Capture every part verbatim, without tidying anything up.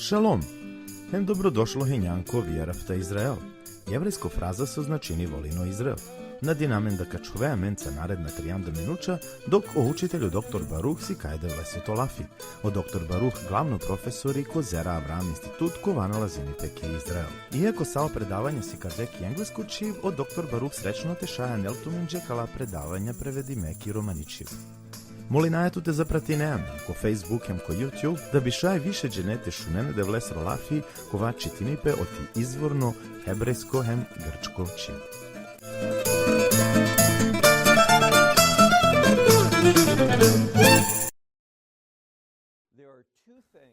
Šalom! Hem dobrodošlo hinjan ko Ve'ahavta Israel. Jevrejsko fraza so značini volin o Izrael. Nadinamen da ka ačhove amenca naredna trianda minuća, dok o učitelj o doktor Baruh sikaj e Devlesoro lafi. O doktor Baruh glavno profesori ko Zera Avraam Institut, kova nalazini pe ki Izrael. Iako sa o predavanja sikade ki englesko čhib, o doktor Baruh srećno te šaj anel tumenđe kala predavanja prevedime ki romani čhib. Molinaja tut te zapratine amen ko Facebook hem ko YouTube, da bi šaj više džene te šunen e Devlesoro lafi, kova čitini pe oti izvorno hebrejsko hem grčko čhib.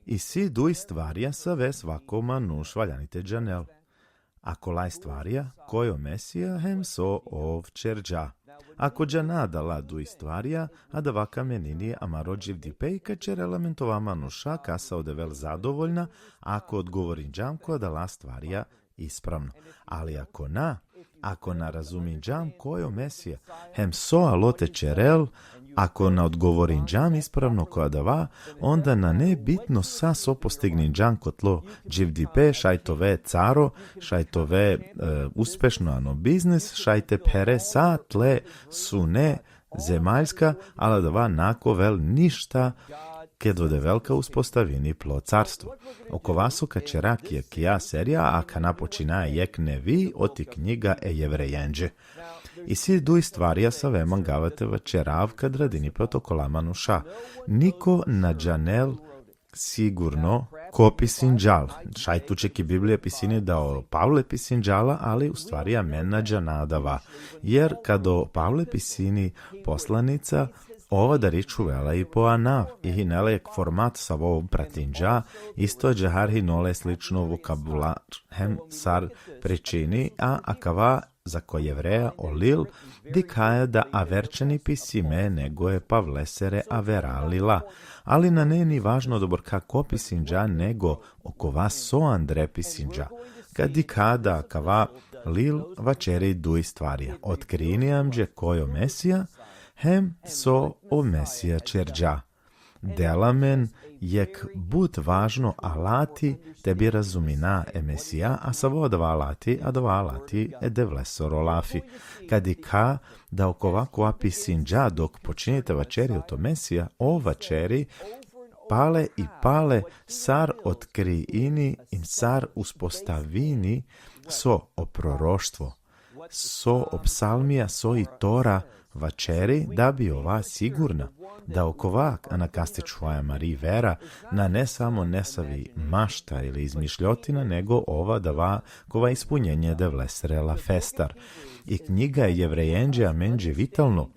Isi duj stvarja save svako manuš valjani te džanel. A kola i stvarja, koj o Mesija hem so ov ćerđa. Ako džana adala duj stvarja, adava ka menini amaro dživdipe i ka ćerel amen te ova manuša kasa o Devel zadovoljna, ako odgovorinđam ko adala stvarja ispravno. Ali ako na, ako na razuminđam koj o Mesija, hem so alo te ćerel, ako na odgovorinđam ispravno ko adava, onda nane bitno sa so postigninđam ko tlo dživdipe, šaj te ove caro, šaj te ove, e, uspešno ano biznis, šaj te phere sa tle sune zemaljska, ali adava na ka ovel ništa ked o Devel ka uspostavini plo carstvo. Okova so ka ćera ki akaja serija, akana počinaja jekh nevi oti knjiga e Jevrejenđe. Isi duj stvarja save mangava te vaćerav kad radini pe oto kola manuša. Niko na džanel sigurno ko pisinđa la. Šaj tuće ki Biblija pisini da o Pavle pisinđa la, ali u stvari amen na džana adava. Jer kad o Pavle pisini poslanica, ov adari čhuvela i po anav, i hine la jekh format savo pratinđa, isto ađahar hine le slično vokabular, hem sar pričini, a akava zako Jevreja o lil, dikhaja da aver ćani pisime nego e Pavlesere avera lila. Ali nane ni važno dobor kako pisinđa, nego okova so andre pisinđa. Kad dikha da akava lil vaćeri duj stvarja. Otkrini amenđe koj o Mesija, hem so o Mesija ćerđa. Dela amen jekh but važno alati te bi razumina e Mesija, a savo adava alati, adava alati e Devlesoro lafi. Kad dikha da okova kova pisinđa dok počini te vaćeri oto Mesija, ov vaćeri pale i pale sar otkrini i sar uspostavini so o proroštvo, so o psalmija, so i Tora vaćeri, da bi ova sigurna da okova, a na kaste čhuvaja amari vera, nane samo nesavi mašta ili izmišljotina, nego ova adava kova ispunjenje Devlesere lafestar. I knjiga e Jevrejenđe amenđe vitalno,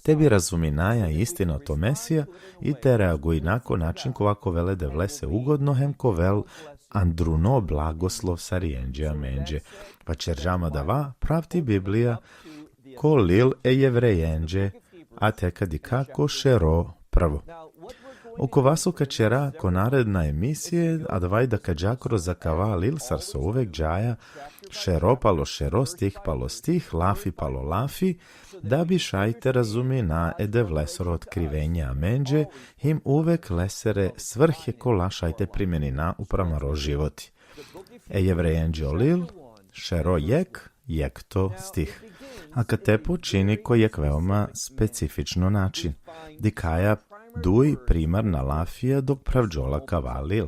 te bi razuminaja istina oto Mesija i te reagujna ko način kova ka ovel e Devlese ugodno hem ka ovel andruno blagoslov sarijenđe amenđe. Vaćerđam adava, pravti Biblija, ko lil e Jevrejenđe, a te ka dikha ko šero prvo. Okova so ka ćera ko naredna emisije, adava i da ka dža kroz akava lil sar so uvek džaja, šero palo šero, stih palo stih, lafi palo lafi, da bi šaj te razumina e Devlesoro otkrivenje amenđe, hem uvek lesere svrhe kola šaj te primenina upro amaro životi. E Jevrejenđe o lil, šero jekh, jekhto stih. Akate počini ko jekh veoma specifično način. Dikhaja duj primarna lafija dok pravđola kava lil.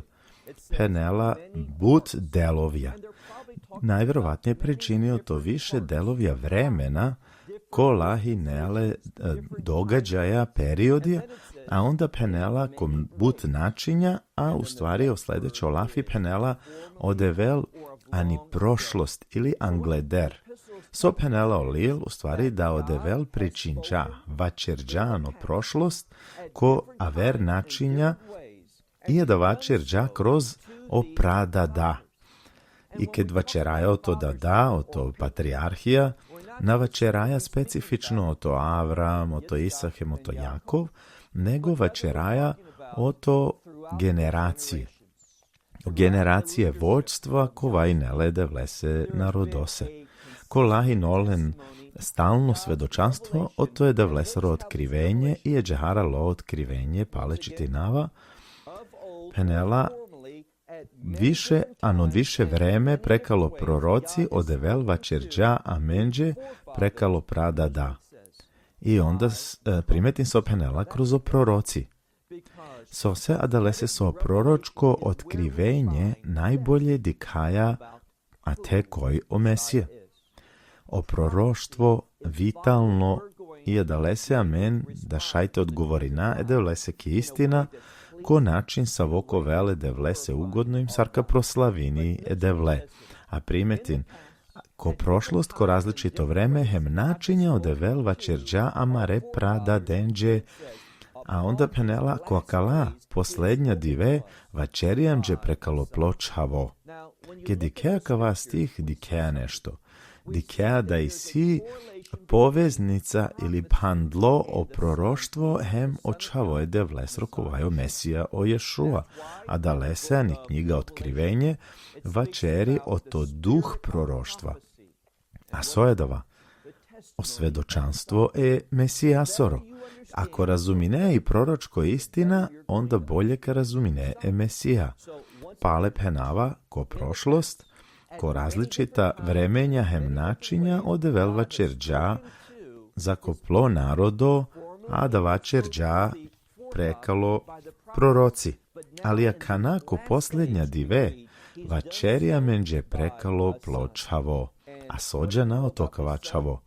Phenela but delovja. Najverovatnije pričini oto više delovja vremena, kola hine le, e, događaja, periodija, a onda phenela ko but načinja, a u stvari o sledećo lafi phenela o Devel ani prošlost ili angleder. So phenela o lil, u stvari da o Devel pričinđa, vaćerđa ano prošlost, ko aver načinja, i adava ćerđa kroz o pradada. I ked vaćeraja oto dada, oto patrijarhija, na vaćeraja specifično oto Avram, oto Isak hem oto Jakov, nego vaćeraja oto generacije. O generacije vođstva kova hine le e Devlese narodose. Kola hine olen stalno svedočanstvo oto e Devlesoro otkrivenje i ađahar alo otkrivenje pale čitinava, phenela više, ano više vreme prekalo proroci o Devel vaćerđa amenđe prekalo pradada. I onda s- e, primetin so phenela kroz o proroci. Sose adalese so proročko otkrivenje najbolje dikhaja a te koj o Mesija. O proroštvo vitalno i adalese amen da šaj te odgovorina e Devlese ki istina, ko način savo ka ovel e Devlese ugodno i sar ka proslavini e Devle. A primetin, ko prošlost, ko različito vreme, hem načinja o Devel vaćerđa amare pradadenđe, a onda phenela ko akala poslednja dive, vaćeri amenđe prekalo plo čhavo. Ked dikhea kava stih, dikhea nešto. Dikhea da isi poveznica ili phandlo o proroštvo hem o čhavo e Devlesro kova i o Mesija o Ješua. Adalese ani knjiga Otkrivenje vaćeri oto duh proroštva. A so i adava? O svedočanstvo e Mesijasoro. Ako razumine i proročko istina, onda bolje ka razumine e Mesija. Pale phenava ko prošlost, ko različita vremenja hem načinja o Devel vaćerđa zako plo narodo, a adava ćerđa prekalo proroci. Ali akana ko poslednja dive, vaćeri amenđe prekalo plo čhavo. A so džana oto kava čhavo?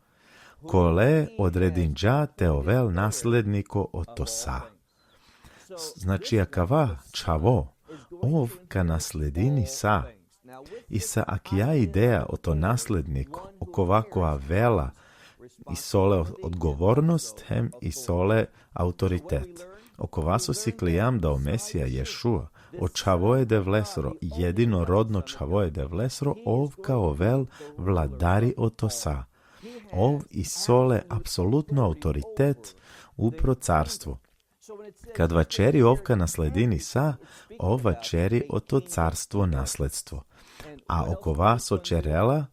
Kole odredinđa te ovel nasledniko oto sa. S- Znači, akava čhavo, ov ka nasledini sa. I sa akija ideja oto nasledniko, okova ko avela, isi ole odgovornost hem isi ole autoritet. Okova so siklijam da o Mesija Ješua, o čhavo e Devlesro, jedinorodno čhavo e Devlesro, ov ka ovel vladari oto sa. Ov isi ole apsolutno autoritet upro carstvo. Kad vaćeri ov ka nasledini sa, ov vaćeri oto carstvo nasledstvo. A okova so ćerela,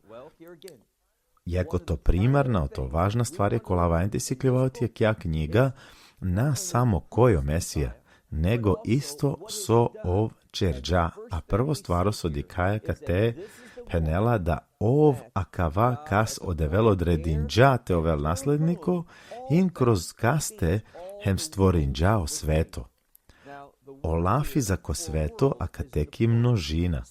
jako to primarna, oto važna stvar je kola valjani te sikljova oti akija knjiga, na samo koj o Mesija, nego isto so ov ćerđa. A prvo stvar so dikhaja kate, phenela da ov akava kas o Devel odredinđa te ovel nasledniko, in kroz kaste hem stvorinđa o sveto. O lafi zako sveto akate ki množina.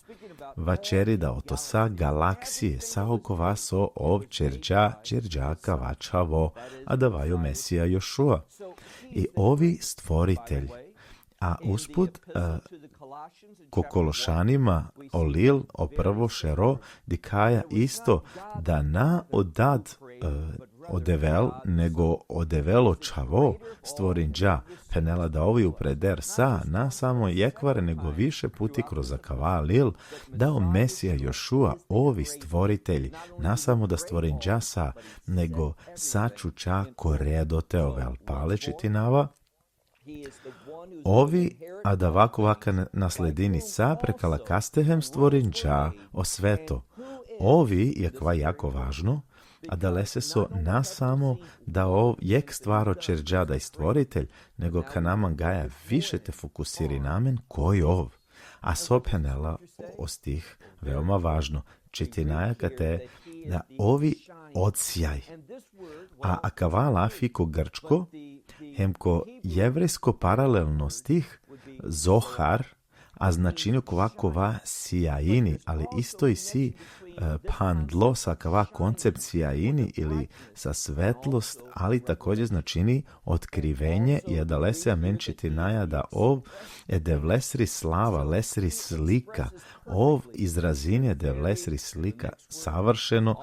Vaćeri da oto sa galaksije, sa okova so ov ćerđa, ćerđa kava čhavo, adava i o Mesija Ješua. I ov i stvoritelj. A usput, e, ko Kološanima, o lil, o prvo šero, dikhaja isto da na o dad, e, o Devel, nego o Devel o čhavo stvorinđa. Phenela da ov i upreder sa, na samo jekhvar, nego više puti kroz akava lil, da o Mesija Ješua, ov i stvoritelj, na samo da stvorinđa sa, nego sa čuča ko redo te ovel. Pale čitinava, ov i adava kova ka nasledini sa, prekala kaste hem stvorinđa o sveto. Ov i, i akava jako važno, adalese so na samo da ov jekh stvar ćerđa da i stvoritelj, nego kana mangaja više te fokusirina amen koj ov. A so phenela o stih, veoma važno, čitinaja kate da ov i odsjaj. A akava lafi ko grčko, hem ko jevrejsko paralelno stih, zohar, a značini kova kova sijajini, ali isto isi, e, phandlo sa kava koncept sijajini ili sa svetlost, ali takođe značini otkrivenje, i adalese amen čitinaja da ov e Devlesri slava, lesri slika, ov izrazini e Devlesri slika savršeno,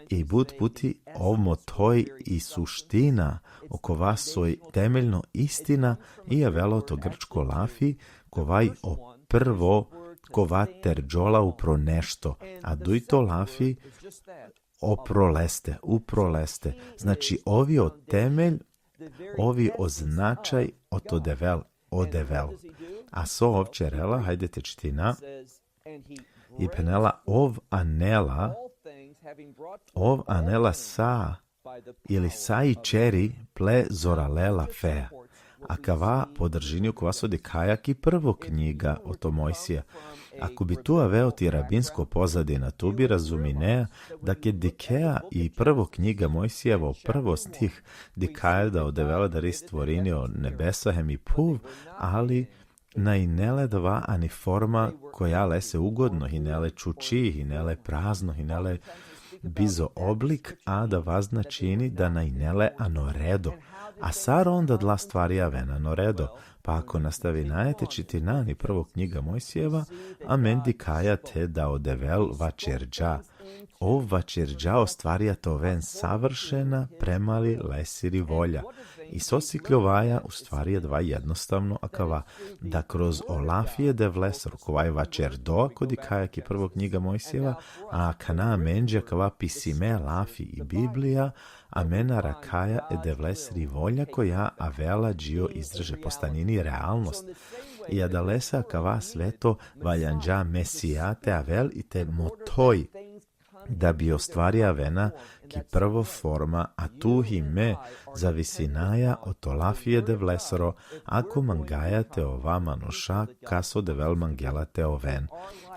i but puti ov mothoj i suština, okova soj temeljno istina, i avela oto grčko lafi, kova i o prvo, kova terđola upro nešto, a dujto lafi opro leste, upro leste. Znači, ov i o temelj, ov i o značaj oto Devel, o Devel. A so ov ćerela, hajde te čitina, i phenela ov anela, ov anela sa, ili sa i ćeri ple zorale lafea. Akava podržini okova so dikhaja ki prvo knjiga oto Mojsija. Ako bi tu avea oti rabinsko pozadina, tu bi razuminea da ked dikhea i prvo knjiga Mojsijevo, prvo stih, dikhaja da o Devel adari stvorini o nebesa hem i phuv, ali na ine le adava ani forma koja lese ugodno, hine le čuči, hine le prazno, hine le bizo oblik, a adava značini da na ine le ano redo. A sar onda adala stvarja avena ano redo? Pa ako nastavinaja te čitina ani prvo knjiga Mojsijeva, amen dikhaja te da o Devel vaćerđa. Ov vaćerđa o stvarja te oven savršena prema li lesiri volja. I so sikljovaja, u stvari adava jednostavno akava, da kroz o lafi e Devlesoro, kova i vaćerdo, ako dikhaja ki prvo knjiga Mojsijeva, a akana amenđe akava pisime lafi i Biblija, amen arakhaja e Devlesiri volja koja avela dži o izraže, postanini realnost. I adalese akava sveto valjanđa Mesija te avel i te mothoj, da bi o stvarja avena ki prvo forma, a tu hem me zavisinaja oto lafi e Devlesoro, ako mangaja te ova manuša kas o Devel mangela te oven.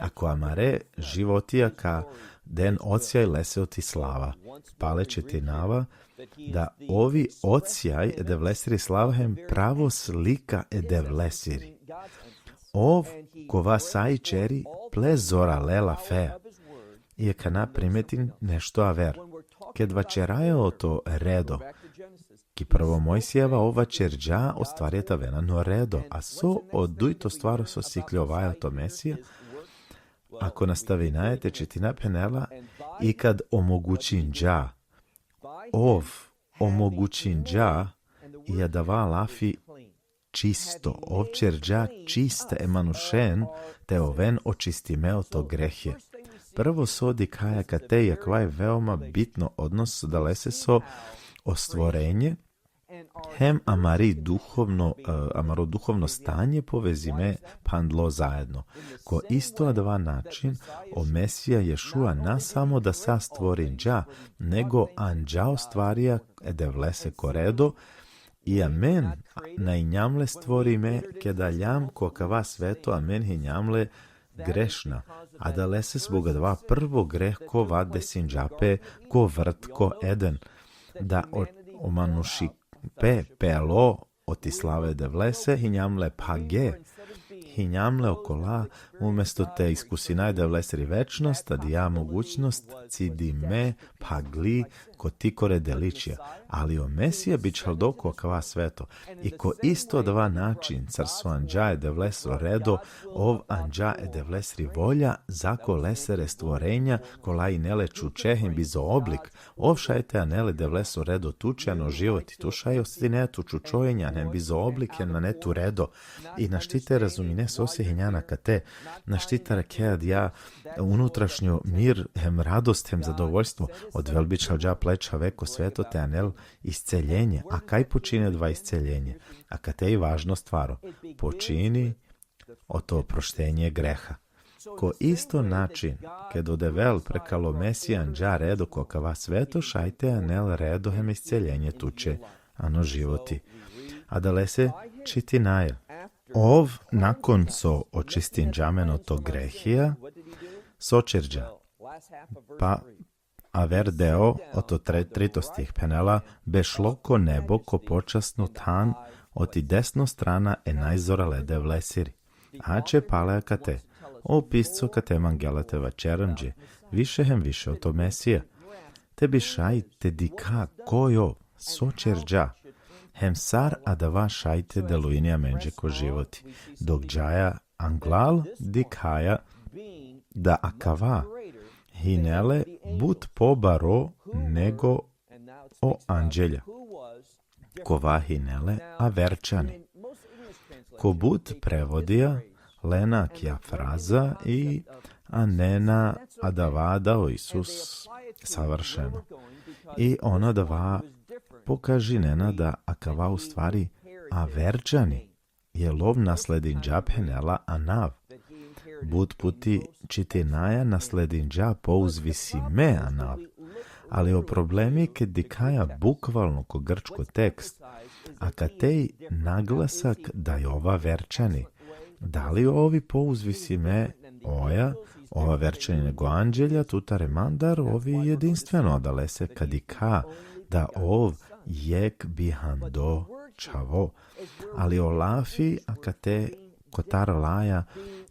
Ako amare životija ka den odsjaj lese oti slava. Pale čitinava da ovi odsjaj e Devlesiri slava hem pravo slika e Devlesiri. Ov kova sa i ćeri ple zorale lafeja. I akana primetin nešto aver. Ked vaćeraja oto redo, ki prvo Mojsijeva, ov vaćerđa o stvarja te avena ano redo, a so o dujto stvar so sikljovaja oto Mesija, ako nastavinaja te čitina, phenela, i kad omogućinđa, ov omogućinđa, i adava lafi čisto, ov ćerđa čista e manušen te oven očistime oto grehje. Prvo so dikhaja kate, i akava i veoma bitno, odnos adalese so o stvorenje hem amari duhovno, e, amaro duhovno stanje povezime phandlo zajedno. Ko isto adava način, o Mesija Ješua na samo da sa stvorinđa, nego anđa o stvarja e Devlese ko redo, i amen na injam le stvorime, ked aljam ko akava sveto, amen hinjam le grešna. Adalese zbog adava prvo greh kova desinđa pe ko vrt ko Eden. Da o, o manušipe pelo oti slava e Devlese, hinjam le phage, hinjam le okola, umesto te iskusina e Devlesiri večnost, adija mogućnost cidime phagli ko tikore deličija. Ali o Mesija bičhaldo ko akava sveto. I ko isto adava način, sar so anđa e Devlesoro redo, ov anđa e Devlesiri volja zako lesere stvorenja, kola ine le čuče hem bizo oblik. Ov šaj te anel e Devlesoro redo tuće ano životi, tu šaj osetine tu čučo injan hem bizo oblik hem nane tu redo. I našti te razumine so se hinjan akate, našti te arakhe adija unutrašnjo mir hem radost hem zadovoljstvo. O Devel bičhalđa ple čhave ko sveto te anel isceljenje. A kaj počini adava isceljenje? Akate i važno stvaro. Počini oto oproštenje greha. Ko isto način, ked o Devel prekalo Mesija anđa redo ko akava sveto, šaj te anel redo hem isceljenje tuće ano životi. Adalese čitinaja. Ov, nakon so očistinđa amen oto grehija, so ćerđa? Pa aver deo oto tre-, trito stih phenela: bešlo ko nebo, ko počasno than, oti desno strana e najzorale Devlesiri. Aće pale akate, o pisco kate mangela te vaćeri amenđe više hem više oto Mesija. Te bi šaj te dikha koj ov, so ćerđa, hem sar adava šaj te delujini amenđe ko životi. Dok džaja anglal, dikhaja da akava hine le but pobaro nego o anđelja, kova hine le averčani. Ko but prevodija lena akija fraza i anena adava da o Isus savršeno. I on adava pokažinena da akava u stvari averčani, jer ov nasledinđa, phenela, anav. But puti čitinaja nasledinđa po uzvisime anav. Ali o problemi ked dikhaja bukvalno ko grčko tekst, Akate i naglasak da i ov averčani. Dali ov i po uzvisime oja, ov averčani nego anđelja, tutar e mandar, ov i jedinstveno, adalese ka dikha da ov jekh bihandlo čhavo. Ali o lafi akate kotar laja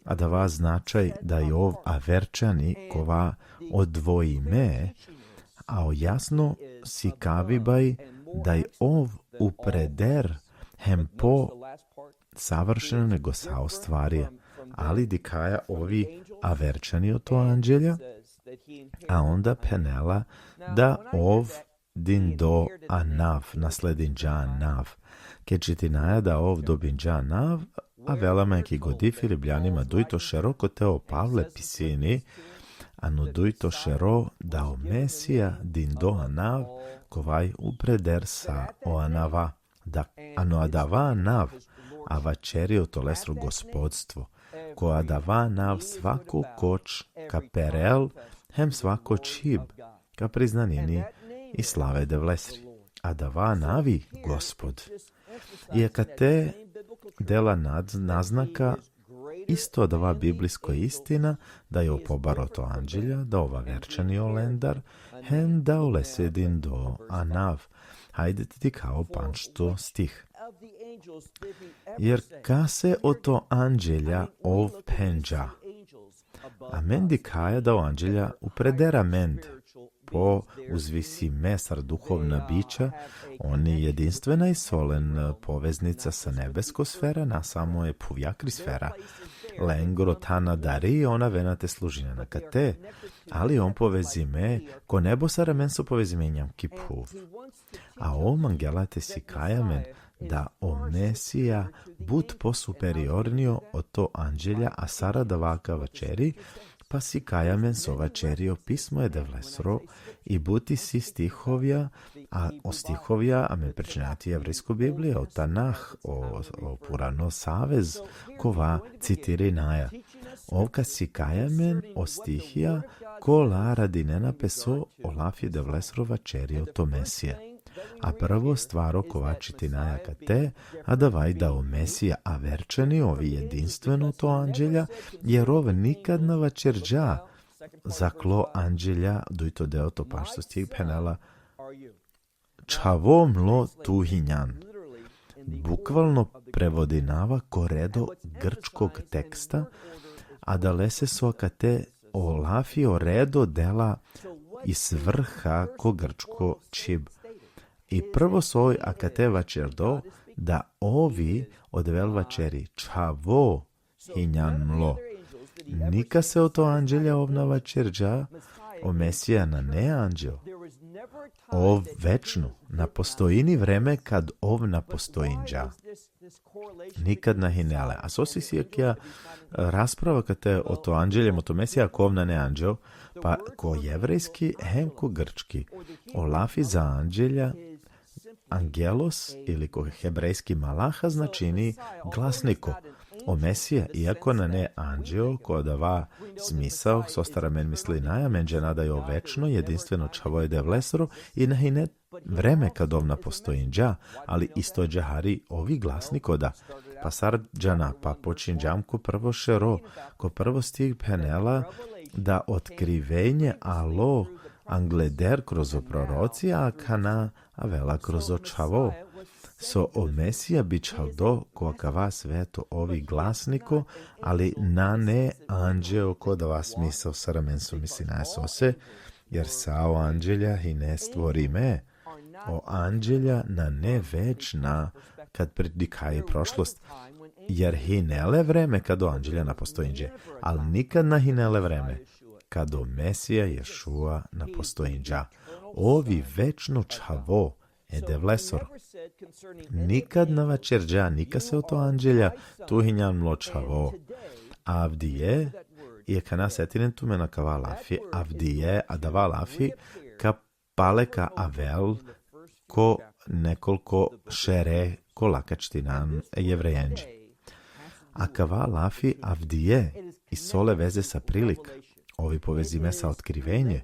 adava značaj da i ov averčani, kova odvojime, a o jasno sikaviba i da i ov upreder hem po savršeno nego sa o stvarija. Ali dikhaja, ov i averčani oto anđelja, a onda phenela da ov dindo anav, nasledinđa anav. Ked čitinaja da ov dobinđa anav, avela amen ki godi Filipljanima dujto šero, kote o Pavle pisini ano dujto šero da o Mesija dindo anav, kova i upreder sa o anava. Da, ano adava anav, a vaćeri oto lesro gospodstvo, ko adava anav svako koč ka perel, hem svako čhib ka priznanini i slava e Devlesri. Adava anav i Gospod. I akate dela nad-, naznaka isto adava biblijsko istina, da i ov pobaro oto anđelja, da ov averčani olendar, hem da olese dindo anav. Hajde te dikha o pandžto stih. Jer kase oto anđelja ov phenđa. Amen dikhaja da o anđelja upreder amend po uzvisime sar duhovna bića, on i jedinstvena isi olen poveznica sa nebesko sfera, na samo e phuvjakri sfera. Lengro thana dari, on avena te služinen akate, ali on povezime ko nebo sar amen so povezime injam ki phuv. A ov mangela te sikaja amen da o Mesija but po superiornio oto anđelja, a sar adava ka vaćeri, pa sikaja amen so vaćeri o pismo e Devlesro, i but isi stihovja, a o stihovja amen pričinaja ti Jevrejsko Biblija, o Tanah, o, o Purano Savez, kova citirinaja. Ov ka sikaja amen o stihija kola radinena pe so o lafi e Devlesro vaćeri oto Mesija. A prvo stvar okova čitinaja akate, adava i da o Mesija averčani, ov i jedinstveno oto anđelja, jer ov nikad na vaćerđa zaklo anđelja, dujto deo oto pandžto stih phenela: Čhavo mlo tu hinjan. Bukvalno prevodinava ko redo grčkog teksta, adalese so akate o lafi o redo dela i svrha ko grčko čhib. I prvo so ov akate vaćerdo, da ov i o Devel vaćeri: Čhavo hinjan mlo. Nikase oto anđelja ov na vaćerđa, o Mesija nane anđeo. Ov večno, na postojini vreme kad ov na postojinđa. Nikad na hine le. A so isi akija rasprava akate oto anđelja hem oto Mesija, ako ov nane anđeo, pa ko jevrejski hem ko grčki o lafi za anđelja, angelos, ili ko hebrejski malaha, značini glasniko. O Mesija, iako nane anđeo, ko adava smisao sostar amen mislinaja, amen džana da i ov večno, jedinstveno čhavo e Devlesro, i na hine vreme kad ov na postojinđa, ali isto ađahar i ov i glasniko da. Pa sar džana, pa počinđam ko prvo šero, ko prvo stih phenela da otkrivenje alo angleder kroz o proroci, a akana avela kroz o čhavo. So o Mesija bičhaldo ko akava sveto, ov i glasniko, ali nane anđeo ko adava smisao sar amen so mislinaja sose, jer sa o anđelja hine stvorime. O anđelja nane večna, kad predikhaja i prošlost. Jer hine le vreme kad o anđelja na postojinđe, al nikad na hine le vreme kad o Mesija Ješua na postojinđa. Ov i večno čhavo e Devlesoro. Nikad na vaćerđa nikase oto anđelja: Tu hinjan mlo čhavo. Avdive, i akana setinen tumen akava lafi, avdive, adava lafi ka pale ka avel ko nekoliko šere kola ka čitinan e Jevrejenđe. Akava lafi avdive isi ole veze sa prilika. Ov i povezime sa otkrivenje.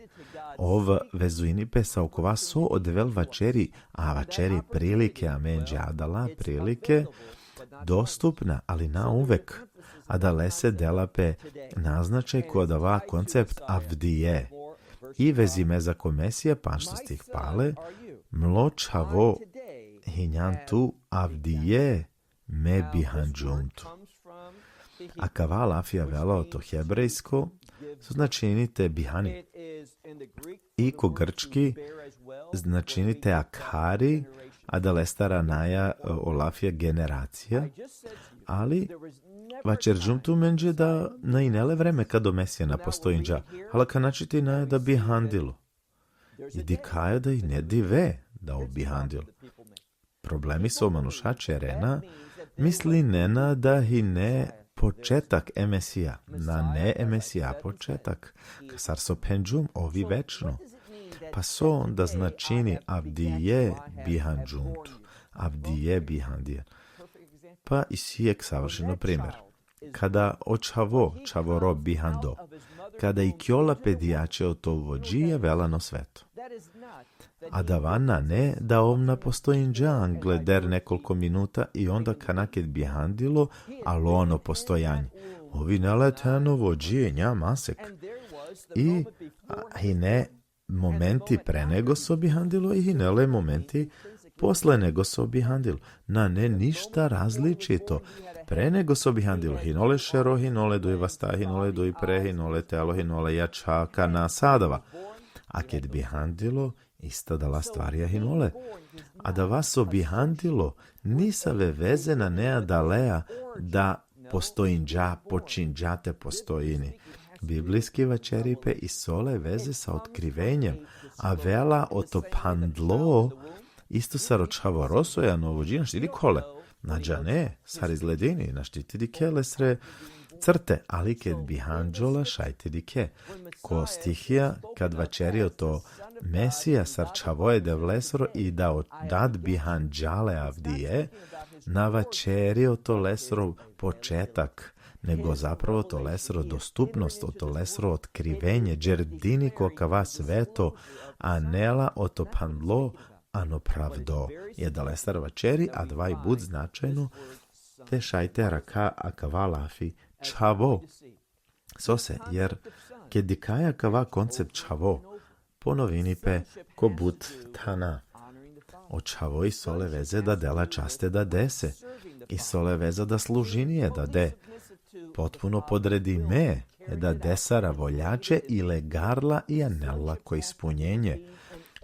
Ov vezuini pe sa okova so o Devel vaćeri, a vaćeri prilike amenđe, adala prilike dostupna, ali na uvek. Adalese dela pe naznačaj ko adava koncept avdie. I vezime za ko Mesija, panšto stih pale: Mlo čhavo hinjan tu, avdie me bihanđum tu. Akava lafi avela oto hebrejsko, so značini te bihani. I ko grčki značini te akhari, adalestar anaja, e, o lafija generacija, ali vaćerđum tumenđe da na ine le vreme kad o Mesija na postojinđa, ali akana čitinaja da bihandilo. I dikhaja da ine dive da ov bihandilo. Problemi so manuša ćerena, mislinena da hine početak e Mesija, nane e Mesija početak, kasar so phenđum, ov i večno. Pa so onda značini avdie bihanđum tu, avdie bihandie? Pa isi jek savršeno primer. Kada o čhavo, čhavoro bihando, kada ikljola pe dijaće oto vođi, avela ano sveto. Adava nane da ov na postojinđa angleder nekoliko minuta i onda kana ked bihandilo, alo ano postojanje. Ov hine le tano vođi, nja masek. I, a, hine momenti pre nego so bihandilo i hine le momenti posle nego so bihandilo. Nane ništa različito. Pre nego so bihandilo, hine le šero, hine le duj vasta, hine le duj pre, hine le telo, hine le jačha, kana, sa adava. A ked bihandilo, ista adala stvarja hine le. Adava so bihandilo, nisave veze nane adalea da postojinđa, počinđa te postojini. Biblijski vaćeri pe isi ole veze sa otkrivenjem, avela oto phandlo, isto sar o čhavoro so i ano vođi, našti dikhole. Na džane sar izgledini, našti te dikhe lesre crte, ali ked bihanđola šaj te dikhe. Ko stihija, kad vaćeri oto Mesija sar čhavo e Devlesro i da o dad bihanđa le avdie, na vaćeri oto lesro početak, nego zapravo oto lesro dostupnost, oto lesro otkrivenje, džerdini ko akava sveto, anela oto phandlo ano pravdo. I adalestar vaćeri, adava i but značajno, te šaj te arakha akava lafi čhavo. Sose, jer ked dikhaja akava koncept čhavo, ponovini pe ko but thana. O čhavo isi ole veze da dela čast e dadese, isi ole veze da služini e dade. Potpuno podredime e dadesara voljaće i legarla i anela ko ispunjenje.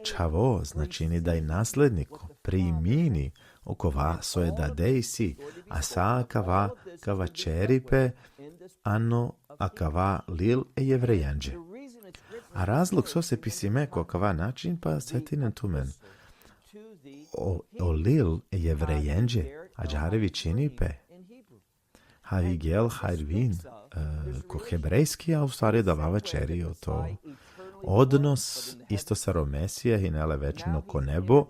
Čhavo značini da i nasledniko, primini okova so e dade isi, a sa akava ka vaćeri pe ano akava lil e Jevrejenđe. A razlog sose pisime ko akava način, pa setinen tumen. O, o lil e Jevrejenđe, ađahar vičini pe Hagigel Hairvin, e, ko hebrejski, a u stvari adava vaćeri oto odnos, isto sar o Mesija hine le večno ko nebo,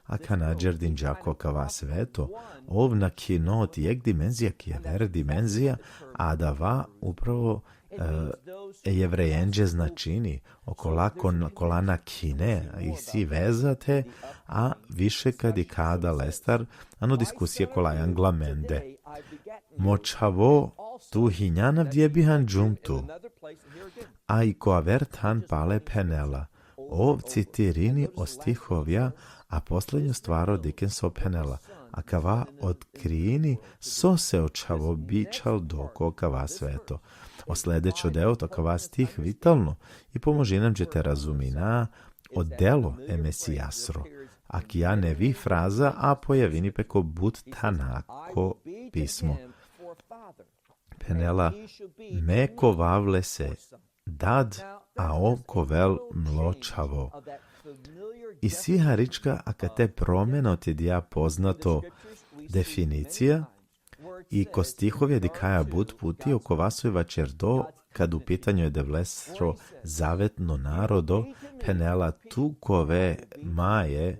a kana džerdinđa ko akava sveto, ov nakhino oti jek dimenzija ki aver dimenzija, a adava upravo, e, e Jevrejenđe značini, okola kon-, kola nakhine, isi veza te, a više ka dikha adalestar, ano diskusija kola i angla amende. Mo čhavo, tu hinjan avdie bihanđum tu. A i ko aver than pale phenela, ov citirini o stihovja, a poslednjo stvar o dikhen so phenela, akava otkrini sose o čhavo bičhaldo ko akava sveto. O sledećo deo oto akava stih vitalno i pomožini amenđe te razumina o delo e Mesijasro. Akija nevi fraza, a pojavini pe ko but thana ko pismo. Phenela, me ka ovav lese dad, a ov ka ovel mlo čhavo. Isi harička akate promena oti adija poznato definicija, i ko stihovja dikhaja but puti, okova soj vaćerdo, kad u pitanju e Devlesro zavetno narodo, phenela, tu ka ove maje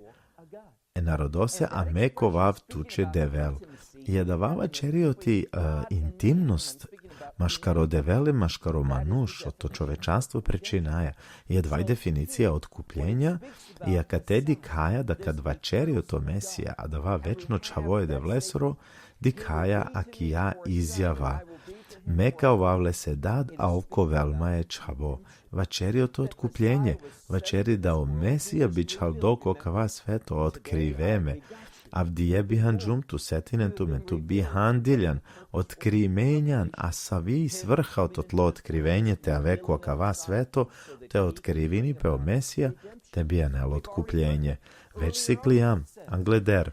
e narodose, a me ka ovav tuće Devel. I adava vaćeri oti, e, intimnost, Maškaro Devel i maškaro manuš, oto čovečanstvo pričinaja. I adava i definicija otkupljenja, i akate dikhaja da kad vaćeri oto Mesija, adava večno čhavo e Devlesoro, dikhaja akija izjava: Me ka ovav lese dad, a ov ka ovel maje čhavo. Vaćeri oto otkupljenje, vaćeri da o Mesija bičhaldo ko kava sveto, otkrive me. Avdive bihanđum tu, setinen tumen, tu bihandiljan, otkrimenjan, a savi svrha oto tlo otkrivenje te ave ko kava sveto, te otkrivini pe o Mesija, te bi anel otkupljenje. Već siklijam angleder.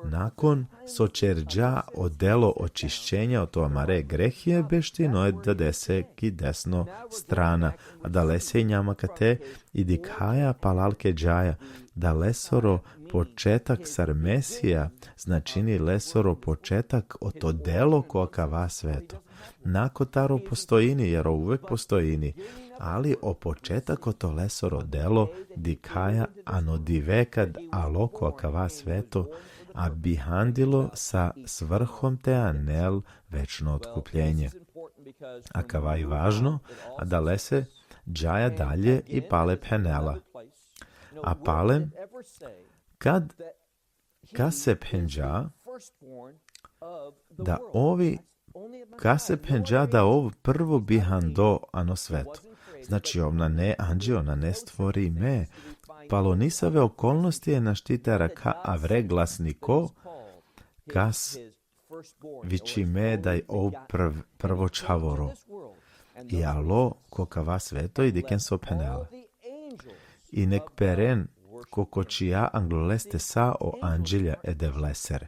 Nakon so ćerđa o delo očišćenja oto amare grehije, beštino e Dadese ki desno strana. Adalese injam akate i dikhaja palal ke džaja, da lesoro početak sar Mesija, značini lesoro početak oto delo ko kava sveto. Na kotar ov postojini, jer ov uvek postojini, ali o početak oto lesoro delo dikhaja ano dive kad alo ko kava sveto, a bihandilo sa svrhom te anel večno otkupljenje. Akava i važno, adalese džaja dalje i pale phenela. A pale, kad, kase phenđa, da ovi, kase phenđa da ov prvo bihando ano sveto. Znači, ov nane anđeo, nane stvorime. Palo nisave okolnosti e našti te arakha avre glasniko, kas vičime da i ov prv-, prvo čhavoro. I alo ko kava sveto i dikhen so phenela. I nek peren ko kočija anglo leste sa o anđelja e Devlesere.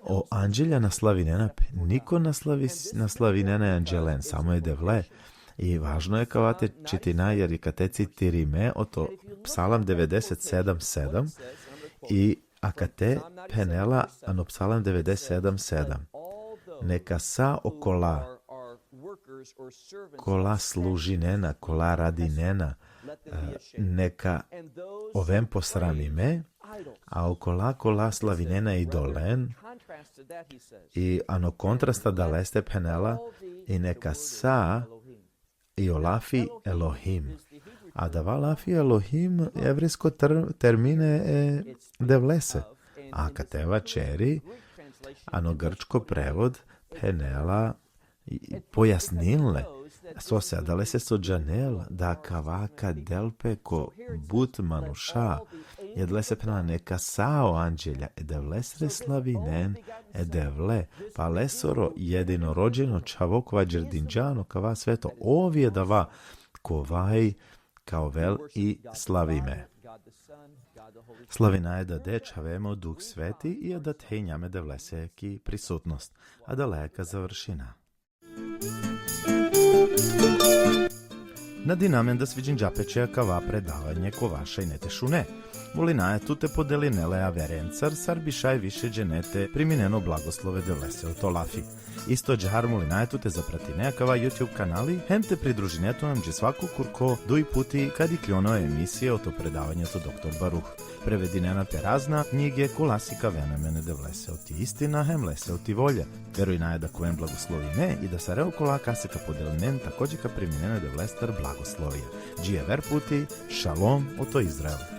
O anđelja na slavinena pe, niko na slavi-, na slavinena e anđelen, samo e Devle. I važno e kava te čitina, jer i kate citirime oto Psalam devedeset sedam sedam, i akate phenela ano Psalam devedeset sedam sedam: Neka sa okola kola služinena, kola radinena, e, neka oven posramime, a okola kola slavinena idolen, i ano kontrasta adaleste phenela: I neka sa, i o lafi Elohim. Adava lafi Elohim, evrejsko ter-, termine e Devlese. A kate vaćeri, ano grčko prevod, phenela, i, i pojasninle, sose, adalese so džanel, da kava ka del pe ko but manuša, i adalese phenela: Neka sa o anđelja e Devlesere slavinen e Devle, pa lesoro jedinorođeno čhavo kova đerdinđa ano kava sveto, ov i adava kova i ka ovel i slavime. Slavinaja e Dade, Čhave hem o Duh Sveti, i adate injam e Devlese ki prisutnost. Adaleja ka završina. Nadinamen da sviđinđa pe će akava predavanje kova šaj ine te šune. Molinaja tut te podeline le averencar, sar bi šaj više džene te priminen o blagoslove Devlese oto lafi. Isto ađahar molinaja tut te zapratine akava YouTube kanali, hem te pridružine tut amenđe svako kurko duj puti kad ikljon o emisije oto predavanje oto doktor Baruh. Prevedinena pe razna knjige kola sikavena amen e Devlese oti istina hem lese oti volja. Verujnaja da ka oven blagoslovime i da sare okola kase ka podelinen takođe ka priminen e Devlestar blagoslovija. Dži aver puti, šalom oto Izrael.